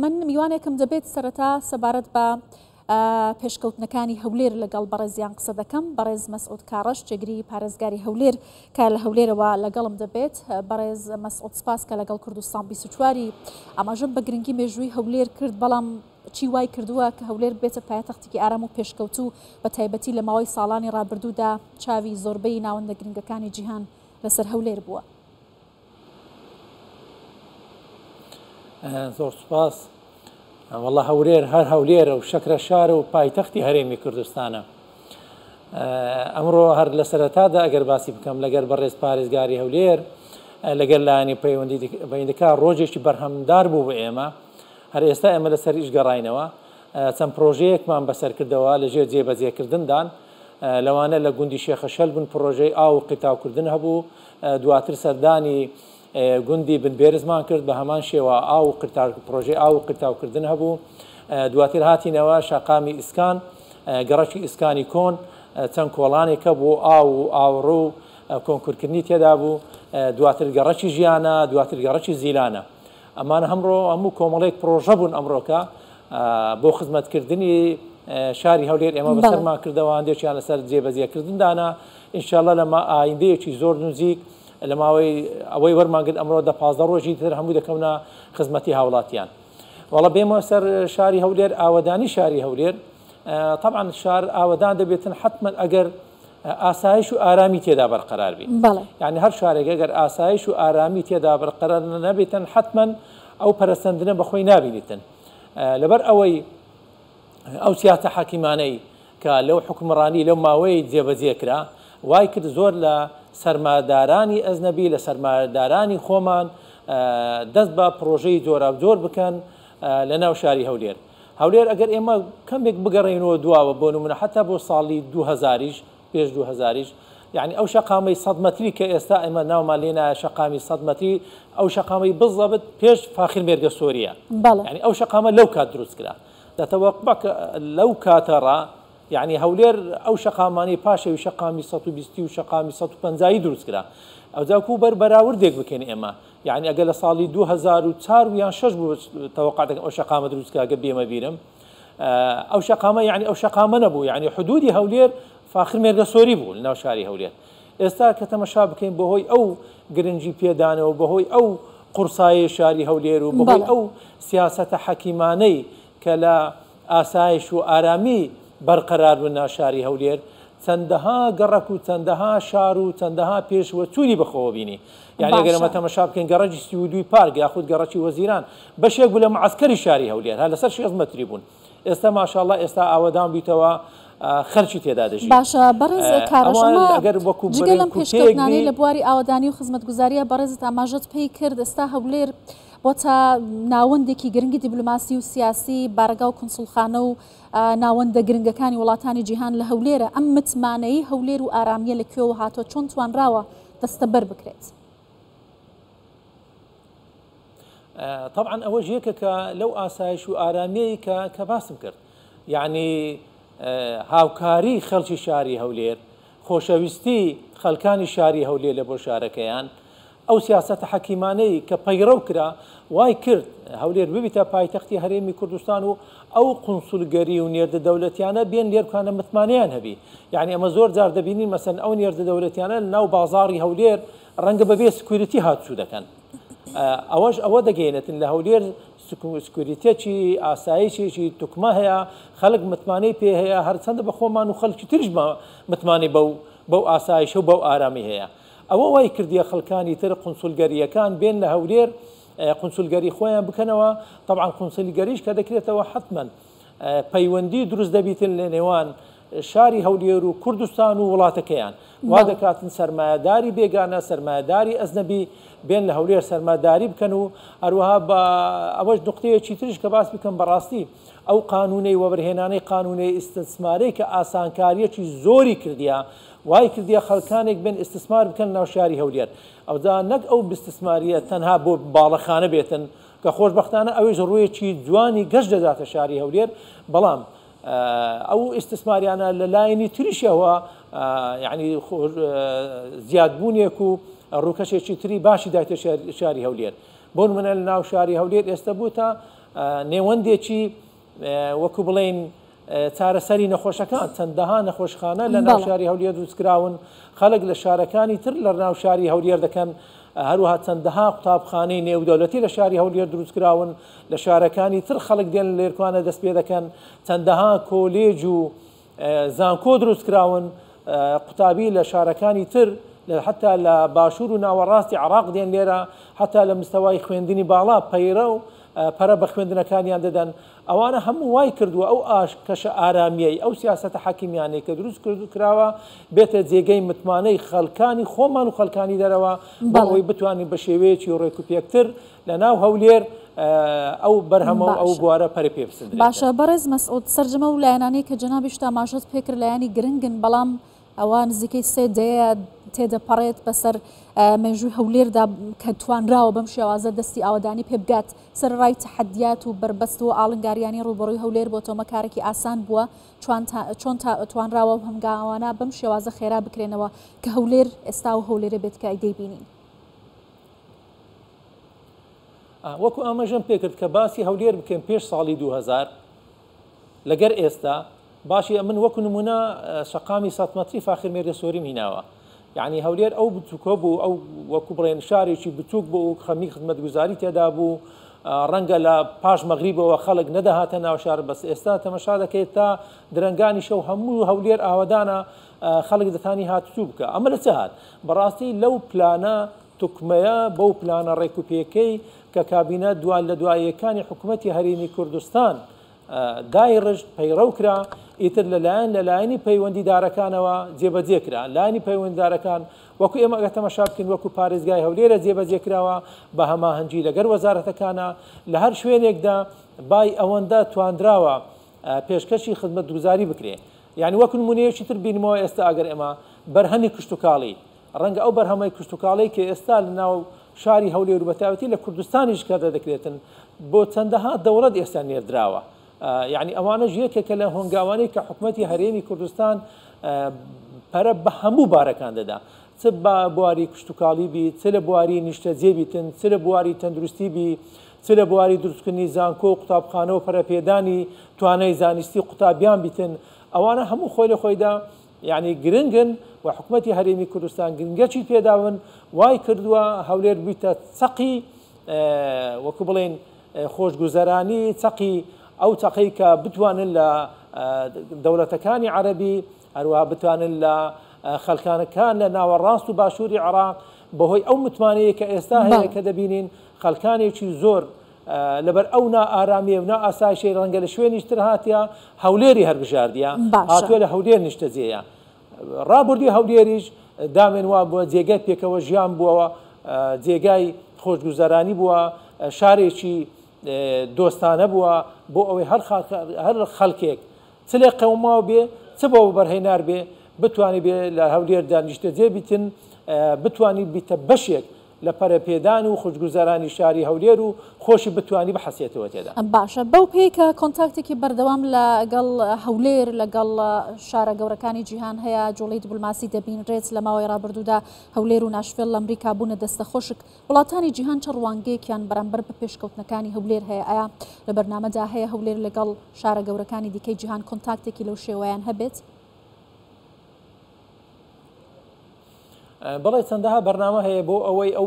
من میوانێکم دەبێت سەرەتا سەبارەت بە پێشکەوتنەکانی هەولێر لەگەڵ بەڕێزیان قسە دەکەم بەڕێز مەسعود کاڕەش جێگری پارێزگاری هەولێر کە لە هەولێرەوە لەگەڵم دەبێت بەڕێز مەسعود سپاس کە لەگەڵ کوردستان 24 ئاماژەم بە گرنگی مێژووی هەولێر کرد بەڵام چی وای کردووە کە هەولێر ببێتە پایتەختێکی ئارام و پێشکەوتوو بە تایبەتی لە ماوەی ساڵانی ڕابردوودا چاوی زۆربەی ناوەندە گرنگەکانی جیهان لەسەر هەولێر بووە؟ زۆر سوپاس. وەڵا هەولێر هەر هەولێرە و شەکرە شارە و پایتەختی هەرێمی کوردستانە. ئەمڕۆ هەر لە سەرەتادا ئەگەر باسی بکەم لەگەر بەڕێز پارێزگاری هەولێر لەگەر لایەنی پەیوەندیکار ڕۆژێکی بەرهەمدار بوو بۆ ئێمە. هەر ئێستا ئێمە لەسەر ئیش گەڕاینەوە چەند پرۆژەیەکمان بەسەرکردەوە لەژێر جێبەجێکردندان لەوانە لە گوندی شێخە شەل بوون پڕۆژەی ئاو و قیرتاوکردن هەبوو، دواتر سەردانی گوندی بنبێرزمان کرد بە هەمان شێوە ئاو و قیرتاو پڕۆژەی ئاو و قیرتاوکردن هەبوو، دواتر هاتینەوە شەقامی ئیسکان گەڕەکی ئیسکانی کۆن چەند کۆڵانێک هەبوو ئاو و ئاوەڕۆ و کۆنکورکردنی تێدا بوو، دواتر گەڕەکی ژیانە، دواتر گەڕەکی زیلانە. ئەمانە هەمڕۆ هەموو کۆمەڵێک پڕۆژە بوون ئەمڕۆکە بۆ خزمەتکردنی شاری هەولێر ئێمە بەسەرمان کردەوە هەندێکیان لەسەر جێبەجێکردن دانا ئینشاءاللە لە ئایندەیەکی زۆر نزیک لە ماوەی ئەوەی وەرمانگرت ئەمڕۆ دە 15 ڕۆژی تر هەموو دەکەونە خزمەتی هاوڵاتیان وەڵا بێمە سەر شاری هەولێر ئاوەدانی شاری هەولێر طبعا شار ئاوەدان دەبێتن حتمما ئەگەر ئاسایش و ئارامی تێدا بەرقەرار بی. یانی هەر شارێک ئەگەر ئاسایش و ئارامی تێدا بەرقەرار نەبیتن حەتمەن ئەو پەرەسەندنە بەخۆی نابینیتن. لەبەر ئەوەی ئەو سیاسە حەکیمانەی کە لەو حوکمڕانی لەو ماوەیەی جێبەجێ کرا وای کرد زۆر لە سەرمایەدارانی ئەجنەبی لە سەرمایەدارانی خۆمان دەست بە پڕۆژەی جۆراوجۆر بکەن لە ناو شاری هەولێر. هەولێر ئەگەر ئێمە کەمێک بگەڕێینەوە دواوە بۆ نمونە حەتا بۆ ساڵی 2000یش پێش 2000یش یعنی ئەو شەقامەی 100 مەتری کە ئێستا ئێمە ناومان لێ نایە شەقامی 100 مەتری ئەو شەقامەی بزەبت پێش فاخر مێرگە سۆریە یعنی ئەو شەقامە لەو کات دروست کرا دەتەوەقبە لەو کاتەڕا یعنی هەولێر ئەو شەقامانەی پاشەوی شەقامی 120 و شەقامی 150 دروست کرا ئەوجا کو بەر بەراوردێک بکەین ئێمە یەعنی ئەگەر لە ساڵی 2004 یان 6 بوو تەوەقع دەکەم ئەو شەقامە دروست کرا گەر بێمە بیرم ئەو شەقامە یعنی ئەو شەقامە نەبوو یعنی حدودی هەولێر فاخر مێرگە سۆری بوو لەناو شاری هەولێر ئێستا کە تەمەشا بکەین بەهۆی ئەو گرنگی پێدانەوە بەهۆی ئەو قورسایی شاری هەولێر و بەهۆی ئەو سیاسەتە حەکیمانەی کە لە ئاسایش و ئارامی بەرقەرار بوون نا شاری هەولێر چەندەها گەڕەک و چەندەها شار و چەندەها پێشوەچوونی بەخۆوە بینی یعنی ئەگەر ئەمە تەمەشا بکەین گەڕەکی 32 پارک یاخود گەڕەکی وەزیران بەشێک بوو لە معەسکەری شاری هەولێر هەر لەسەر شێست مەتری بوون ئێستا ماشاءاللە ئێستا ئاوەدان بیتەوە خەرکی تێدا دەژی. باشە بەڕێز کارەش ئەمە ئەگەر وەکو جگە لەم پێشکەوتنانەی لە بواری ئاوەدانی و خزمەتگوزاریە بەڕێزت ئاماژەت پێی کرد ئێستا هەولێر بۆتە ناوەندێکی گرنگی دیبلۆماسی و سیاسی، بارەگا و کونسوڵخانە و ناوەندە گرنگەکانی وڵاتانی جیهان لە هەولێرە، ئەم متمانەی هەولێر و ئارامییە لە کوێوە هاتووە، چۆن توانراوە دەستەبەر بکرێت؟ تەبعەن ئەوەش یەکێکە لەو ئاسایش و ئارامییەی کە کە باسم کرد یەعنی هاوکاری خەڵکی شاری هەولێر خۆشەویستی خەڵکانی شاری هەولێر لە بۆ شارەکەیان ئەو سیاسەتە حەکیمانەی کە پەیڕەو کرا وای کرد هەولێر ببیتە پایتەختی هەرێمی کوردستان و ئەو قونسولگەری و نێردە دەولەتیانە بێن لێرکانە متمانەیان هەبی یعنی ئەمە زۆر جار دەبینین مەسەن ئەو نێردە دەولەتیانە ناو بازاڕی هەولێر ڕەنگە بەبێ security هاتوچوو دەکەن ئەوەش ئەوە دەگەێنێتن لە هەولێر security ێکی ئاسایشێکی توکمە هەیە خەڵک متمانەی پێ هەیە هەرچەندە بە خۆمان و خەڵکی تریش متمانەی بەو بەو ئاسایشە و بەو ئارامی هەیە ئەوە وای کردیە خەڵکانی تر قونسولگەرییەکان بێن لە هەولێر قونسولگەری خۆیان بکەنەوە، تەبعەن قونسولگەریش کە دەکرێتەوە حەتمەن پەیوەندی دروست دەبیتن لە نێوان شاری هەولێر و کوردستان و وڵاتەکەیان وا دەکاتن سەرمایەداری بێگانە سەرمایەداری ئەزنەبی بێن لە هەولێر سەرماداری بکەن و هەروەها بە ئەوەش نقطەیەکی تریش کە باس بکەم بەڕاستی ئەو قانونەی وەبەرهێنانەی قانونەی ئیستسمارەی کە ئاسانکاریەکی زۆری کردیە وای کردیە خەڵکانێک بێن ئیستسمار بکەن ناو شاری هەولێر ئەوجا نەک ئەو بستسماریە تەنها بۆ باڵەخانە بێتن کە خۆشبەختانە ئەویش ڕوویەکی جوانی گەشت دەداتە شاری هەولێر بەڵام ئەو ئیستسماریانە لە لایەنی تریشەوە یعنی زیادبوونێک و ڕووکەشێکی تری باشی دایتە شاری هەولێر بۆ نمونە لە ناو شاری هەولێر ئێستا بووتە نێوەندێکی وەکو بڵێین چارەسەری نەخۆشەکان، چەندەها نەخۆشخانە لە ناو شاری هەولێر دروستکراون، خەڵک لە شارەکانی تر لە ناو شاری هەولێر دەکەن، هەروەها چەندەها قوتابخانەی نێودەولەتی لە شاری هەولێر دروستکراون، لە شارەکانی تر خەڵک دێن لێرکوانە دەست پێ دەکەن، چەندەها کۆلێج و زانکۆ دروستکراون، قوتابی لە شارەکانی تر حتا لە باشوور و ناوەڕاستی عراق دێن لێرە، حتا لە مستەوای خوێندنی باڵا پەیڕەو پەرە بە خوێندنەکانیان دەدەن، ئەوانە هەموو وای کردووە ئەو ئاش کەشە ئارامیەی ئەو سیاسەتە حەکیمیانەی کە دروست کراوە بێتە جێگەی متمانەی خەڵکانی خۆمان و خەڵکانی دەرەوە بۆ ئەوەی بتوانین بە شێوەیەکی ڕێک و پێکتر لە ناو هەولێر ئەو بەرهەمە و ئەو بوارە پەرە پێ بسندرێت. باشە بەڕێز مەسعود سەرجەم ئەو لایەنانەی کە جەنابیشت ئاماژەت پێکرد لایەنی گرنگن بەڵام ئەوە نزیکەی سێ دەیە تێدەپەڕێت بەسەر مێژووی هەولێردا کە توانراوە بەم شێوازە دەستی ئاوەدانی پێ بگات، سەرەڕای تەحەدیات و بەربەست و ئاڵنگاریانی ڕووبەڕووی هەولێر بۆتەوە کارێکی ئاسان بووە، چۆن توانراوە ئەو هەنگاوانە بەم شێوازە خێرا بکرێنەوە کە هەولێر ئێستا ئەو هەولێرە بێت کە دەیبینین؟ وەکو ئاماژەم پێکرد کە باسی هەولێر بکەین پێش ساڵی 2000 لەگەر ئێستا باشی ئەمن وەکو نمونە شەقامی سەد مەتری فاخر مێرگەسۆریم هیناوە یعنی هەولێر ئەو بچووکە بوو ئەو وەکو بڵێن شارێکی بچووک بوو و خەمی خزمەتگوزاری تێدا بوو ڕەنگە لە پاش مەغریبەوە خەڵک نەدەهاتە ناو شار بەس ئێستا تەمەشا دەکەیت تا درەنگانی شەو هەموو هەولێر ئاوەدانە خەڵک دەتانی هاتوچوو بکە ئەمە لە چ هات بەڕاستی لەو پلانە توکمەیە بەو پلانە ڕێک و پێکەی کە کابینە دوا لە دوایەکانی حکوومەتی هەرێمی کوردستان دایڕشت، پەیڕەو کرا، ئیتر لەلایەن لەلایەنی پەیوەندیدارەکانەوە جێبەجێ کرا، لایەنی پەیوەندیدارەکان وەکو ئێمە ئەگەر تەماشا بکەین وەکو پارێزگای هەولێرە جێبەجێ کراوە بە هەماهەنگی لەگەر وەزارەتەکانە لە هەر شوێنێکدا بای ئەوەندە تواندراوە پێشکەشی خزمەتگوزاری بکرێ یعنی وەکو نمونەیەکی تر بینمەوە ئێستا ئەگەر ئێمە بەرهەمی کشتوکاڵی ڕەنگە ئەو بەرهەمەی کشتوکاڵی کە ئێستا لە ناو شاری هەولێر و بەتایبەتی لە کوردستانیش کەدە دەکرێتن بۆ چەندەها دەوڵەت ئێستا نێردراوە یعنی ئەوانەش یەکێکە لە هۆنگاوانەی کە حکومەتی هەرێمی کوردستان پەرە بە هەموو بارەکان دەدا چ بە بواری کشتتوکاڵی بی چ لە بواری نیشتەجێ بیتن چ لە بواری تەندروستی بی چ لە بواری دروستکردنی زانکۆ و قوتابخانە و پەرەپێدانی توانای زانستی قوتابیان بیتن ئەوانە هەموو خۆی لە خۆیدا یانی گرنگن و حکومەتی هەرێمی کوردستان گرنگەکی پێداون وای کردووە هەولێر ببیتە چەقی وەکو بڵێن خۆشگوزەرانی چەقی ئەو چەقەی کە بتوانن لە دەوڵەتەکانی عەرەبی هەروەها بتوانن لە خەلکانەکان لە ناوەڕاست و باشووری عێراق بەهۆی ئەو متمانەیە کە ئێستا هەیە کە دەبینین خەلکانێکی زۆر لەبەر ئەو نا ئارامیە و نا ئاسایشەی ڕەنگە لە شوێنیش تر هاتیە هەولێری هەربژاردیە هاتووە لە هەولێر نیشتەجێیە ڕابردووی هەولێریش دامێن وا بووە جێگای پێکەوە ژیان بووە جێگای خۆشگوزەرانی بووە شارێکی دۆستانە بووە بۆ ئەوەی هەر هەر خەڵکێک چ لێ قەوماو بێ چ بۆ بەرهێنار بێ بتوانێ بێ لە هەولێردا نیشتەجێ بیتن بتوانانی بیتە بەشێک لە پەرەپێدان و خوشگوزەرانی شاری هەولێر و خۆشی بتوانی بحەسێتەوە تێدا. باشە بەو پێی کە کۆنتاکتێکی بەردەوام لە گەڵ هەولێر لە گەڵ شارە گەورەکانی جیهان هەیە جوڵەی دیبلۆماسی دەبینرێت لە ماوەی ڕابردوودا هەولێر و ناشڤێل لە ئەمریکا بوونە دەستە خۆشک وڵاتانی جیهان چ ڕوانگەیەکیان بەرامبەر بە پێشکەوتنەکانی هەولێر هەیە ئایا لە بەرنامەدا هەیە هەولێر لەگەڵ شارە گەورەکانی دیکەی جیهان کۆنتاکتێکی لەو شێوەیان هەبێت؟ بەڵێ چەندەها بەرنامە هەیە بۆ ئەوەی ئەو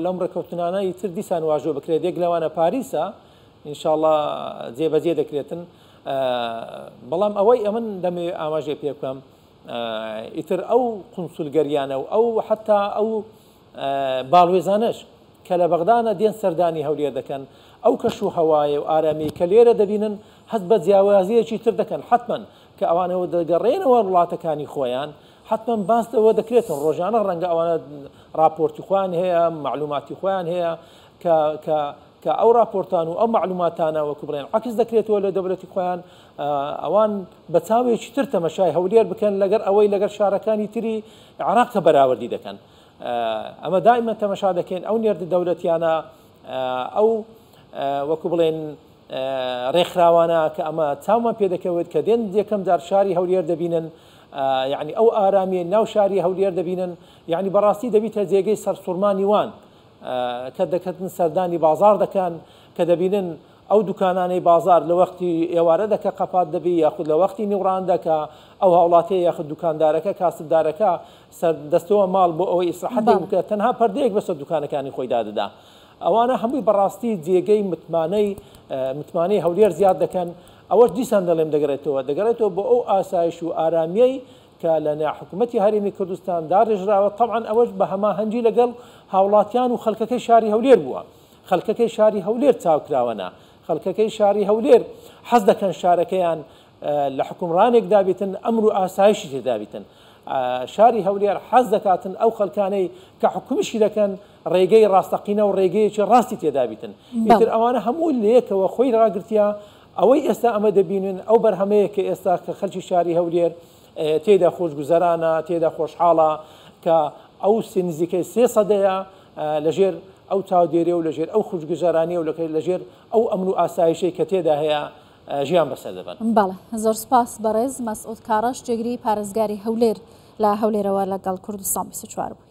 لەم ڕێککەوتنانە ئیتر دیسان واژۆ بکرێت یەک لەوانە پاریسە ئینشاءڵا جێبەجێ دەکرێتن بەڵام ئەوەی ئەمن دەمەوێت ئاماژەی پێ بکەم ئیتر ئەو قونسولگەریانە و ئەو حتا ئەو باڵوێزانەش کە لە بەغدانە دێن سەردانی هەولێر دەکەن ئەو کەش و هەوایە و ئارامی کە لێرە دەبینن هەست بە جیاوازیەکی تر دەکەن حتمما کە ئەوانەوە دەگەڕێنەوە وڵاتەکانی خۆیان حەتمەن باس لەوە دەکرێتن ڕۆژانە ڕەنگە ئەوانە ڕاپۆرتی خۆیان هەیە مەعلوماتی خۆیان هەیە کە کە کە ئەو راپۆرتان و ئەو مەعلوماتانە وەکو بڵێن عەکس دەکرێتەوە لە دەولەتی خۆیان ئەوان بە چاوێکی تر تەمەشای هەولێر بکەن لەگەر ئەوەی لەگەر شارەکانی تری عراق کە بەراوردی دەکەن ئەمە دائیمە تەمەشا دەکەین ئەو نێردە دەولەتیانە ئەو وەکو بڵێن ڕێکخراوانە کە ئەمە چاومان پێدەکەوێت کە دێن یەکەم جار شاری هەولێر دەبینن یعنی ئەو ئارامیە ناو شاری هەولێر دەبینن یعنی بەڕاستی دەبیتە جێگەی سەرسوڕمانی وان کە دەکەتن سەردانی بازار دەکەن کە دەبینن ئەو دوکانانەی بازار لە وەختی ئێوارەدا کە قەپات دەبی یاخود لە وەختی نیوڕاندا کە ئەو هاوڵاتیە یاخود دوکاندارەکە کاسبدارەکە سەر دەستەوە ماڵ بۆ ئەوەی ئیسراحەتێک بکە تەنها پەردەیەک بەسەر دوکانەکانی خۆی دادەدا. ئەوانە هەمووی بەڕاستی جێگەی متمانەی متمانەی هەولێر زیاد دەکەن. ئەوەش دیسان دەڵێم دەگەڕێتەوە دەگەڕێتەوە بۆ ئەو ئاسایش و ئارامیەی کە لە نێ حکوومەتی هەرێمی کوردستان داڕێژراوە، تەبعەن ئەوەش بە هەماهەنگی لەگەڵ هاوڵاتیان و خەڵکەکەی شاری هەولێر بووە. خەڵکەکەی شاری هەولێر چاوکراوەنە، خەڵکەکەی شاری هەولێر حەز دەکەن شارەکەیان لە حوکمڕانێکدا بیتن ئەمن و ئاسایشی تێدا بیتن. شاری هەولێر حەز دەکاتن ئەو خەڵکانەی کە حکومیشی دەکەن ڕێگەی ڕاستەقینە و ڕێگەیەکی ڕاستی تێدا بیتن. ئیتر ئەوانە هەموو لەیەکەوە خۆی ڕاگرتیە. ئەوەی ئێستا ئەمە دەبینن ئەو بەرهەمەیە کە ئێستا کە خەلکی شاری هەولێر تێیدا خۆشگوزەرانە، تێیدا خۆشحاڵە کە ئەو نزیکەی سێ سەدەیە لەژێر ئەو چاودێریە و لەژێر ئەو خوشگوزەرانیە و لەژێر ئەو ئەمن و ئاسایشەی کە تێدا هەیە ژیان بەسەر دەبەن. بەڵێ زۆر سپاس بەڕێز مەسعود کاڕەش جێگری پارێزگاری هەولێر لە هەولێرەوە لەگەڵ کوردستان 24 بووی.